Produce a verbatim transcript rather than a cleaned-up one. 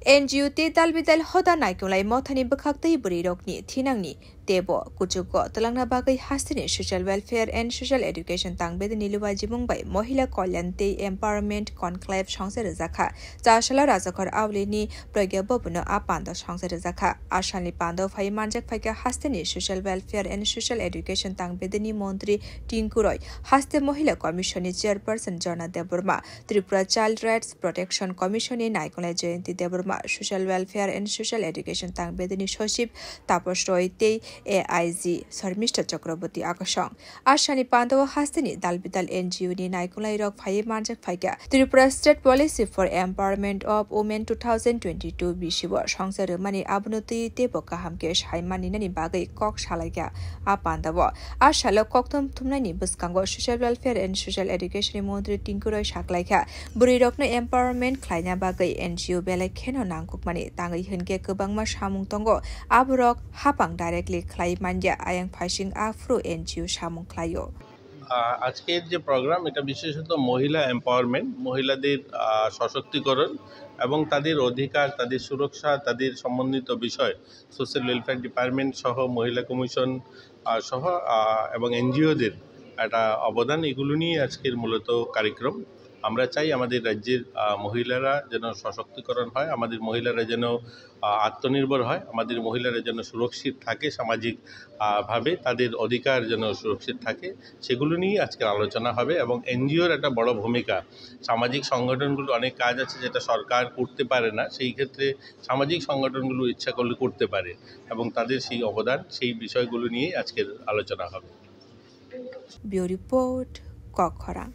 N G O tei dalbidal hoda naikunglai mothani bwkhaktwi bwrwirokni thinangni teibo kuchugo twlangna bagwi hasteni Social Welfare and Social Education tangbedini lubajimung bai Mohila Kalyan tei Empowerment Conclave songsa rwjakha. Chasala Rajakhor Aulini Pragya Bhavanno a panda songsa rwjakha. A salni pandao phaiwi manjak phaikha hasteni Social Welfare and Social Education tangbedini montri Tinku Roy, haste Mohila Commission ni Chairperson Jona Debbarma, Tripura Child Rights Protection Commission ni naikunglai Jayanti Debbarma, Social Welfare and Social Education tangbedini Sachib Taposh Roy tei A I G Sharmishta Chakraborty akosong. A salni pandao hasteni dalbidal N G O ni naikunglai rok phaiwi manjak phaikha. Tripura State Policy for Empowerment of Women two thousand twenty-two bisio songsa rwmani abono twi teibo kaham khe sai maninani bagwi kok salaikha. A pandao a salo kokthum thumnaini bwskango Social Welfare and Social Education ni montri Tinku Roy saklaikha, bwrwirokno empowerment khlaina bagwi N G O belai kheno nangkukmani, tangwi hwnkhe kwbangma samung tongo, aborok hapang directly khlai manya, ayang phaising aphuru N G O samung khlaio. আহ, আজকের যে প্রোগ্রাম, এটা বিশেষত মহিলা এম্পাওয়ারমেন্ট, মহিলাদের আহ, সশক্তিকরণ এবং তাদের অধিকার, তাদের সুরক্ষা, তাদের সম্বন্ধিত বিষয়, সোশ্যাল ওয়েলফেয়ার ডিপার্টমেন্ট সহ মহিলা কমিশন আহ, সহ আহ, এবং এনজিওদের একটা অবদান, এগুলো নিয়ে আজকের মূলত কার্যক্রম। আমরা চাই আমাদের রাজ্যের আহ, মহিলারা যেন সশক্তিকরণ হয়, আমাদের মহিলারা যেন আহ, আত্মনির্ভর হয়, আমাদের মহিলারা যেন সুরক্ষিত থাকে সামাজিক আহ, ভাবে, তাদের অধিকার যেন সুরক্ষিত থাকে, সেগুলো নিয়ে আজকের আলোচনা হবে। এবং এনজিওর একটা বড় ভূমিকা, সামাজিক সংগঠনগুলো অনেক কাজ আছে যেটা সরকার করতে পারে না, সেই ক্ষেত্রে সামাজিক সংগঠনগুলো ইচ্ছা করলে করতে পারে এবং তাদের সেই অবদান, সেই বিষয়গুলো নিয়ে আজকের আলোচনা হবে। Bureau Report, Kokkhorang.